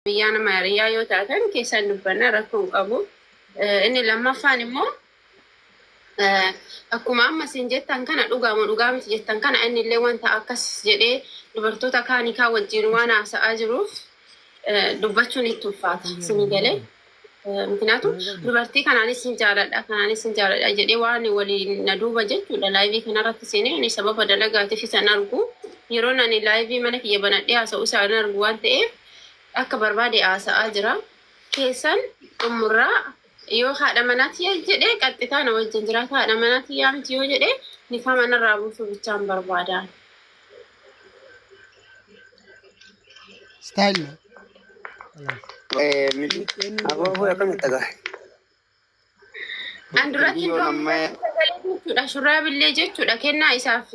Biyyaa nama hiriyaa yoo taatan keessaan dubbanna rakkoo hin qabu. Inni lammaffaan immoo akkuma amma isin jettan kana dhugaama dhugaa miti jettan kana inni illee wanta akkas jedhee dubartoota kaanii kaan wajjin waan haasa'aa jiruuf dubbachuun itti ulfaata. Isinii galee. Mikinaatu dubartii kanaanis sin jaaladha kanaanis sin jaaladha jedhee waan waliin na duuba jechuudha laayivii kanarratti seenee ani sababa dalagaatiif isan argu yeroon ani laayivii mana kiyya banadhee haasa'u isaan argu waan ta'eef akka barbaade haasa'aa jira. Keessan xumurraa yoo haadha manaa tiyya jedhee qaxxitaa na wajjin jiraata haadha manaa tiyyaa miti yoo jedhee nikaa manarraa buusuu bichaan barbaada. Style. Aboo fuudh akkamitti dhagaa? An duratti Biyyoon amma sagalee jechuudha shurraabillee jechuudha kennaa isaaf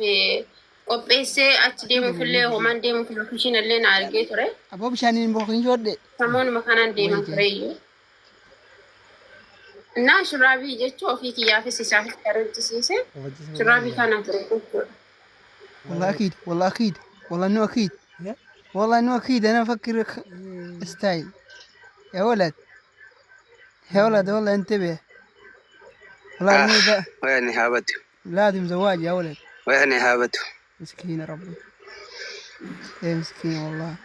qopheessee achi deemuufillee homaan deemuuf lookishiin illee na argee ture. Aboo bishaaniin bookin joodhe. Samoonuma kanaan deemaa ture iyyuu. Innaa shurraabii jechuun ofii kiyyaafis isaafis karochisiise shurraabii kana ture jechuudha. والله اكيد والله اكيد والله انه اكيد والله انه اكيد انا افكر ستايل يا ولد يا ولد والله انتبه والله انه ذا وين haabatu لازم زواج يا ولد. وين haabatu. مسكين ربي يا مسكين والله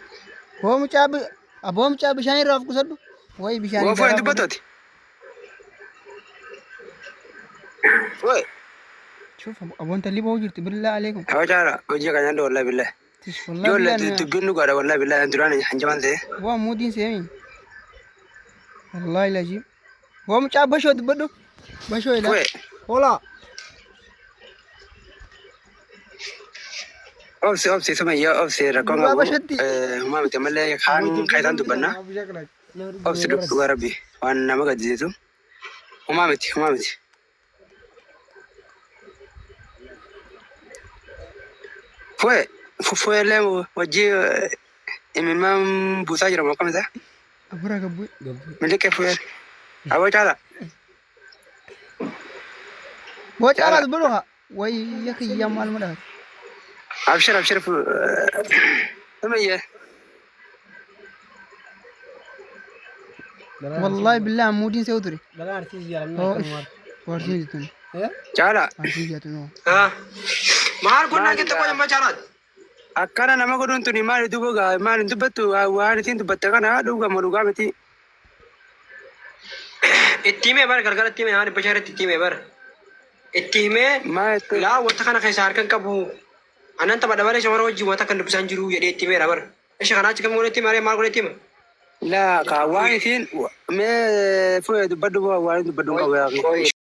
هو مشاب ابو مشاب بشان راف قصدو وي بشان Woo fuudh dubbatooti. Woi شوف ابو انت اللي بوجرت بالله عليكم. Aboo caala hojii kan nyaadhu wallahi billahi. تش والله Ijoollee بالله dubbiin dhugaadha wallahi billahi duraan hanjaman ta'e. هو مو دين سيمي والله لا جيب هو مشاب بشو تبدو بشو الى Woi ولا obsi obsi sumayyaa obsi rakkoon Duraa qabu. bashatti. Humaa miti ammallee kaan kayitaan dubbanna. Obsi dhugaa rabbi waan nama gaddisiisu. Humaa miti humaa miti. Fu'ee fu'eellee hojii imimmaan buusaa jira moo akkam isaa? ابو قبوي Miliqee fu'ee. Aboo caala. هو تعالى تبلوها وياك يا مال مدار. Abshir abshir sumayyaa. والله بالله مو دين سيوتري وارسين جتون Caala. وارسين جتون. Maal kun dhaggeetta qoya amma caalaati? Akkana nama godhuun tuni maali duuba gaa maali dubbattu waan ittiin dubbatte kana dhugama dhugaa miti. Itti himee bara galgala itti himee nama 500 irratti itti himee bara. Itti himee Maal itti laa wanta kana keessaa harka hin qabu. Anan tapha dabalee shamara wajjin wanta kan dubbisaa hin jiru jedhee itti himeera bara. Isha kanaa achi kam godhetti hima maal godhetti hima? Laa kaa waan ittiin mee fuudhee dubbadhu waan dubbadhu hin qabu yaa.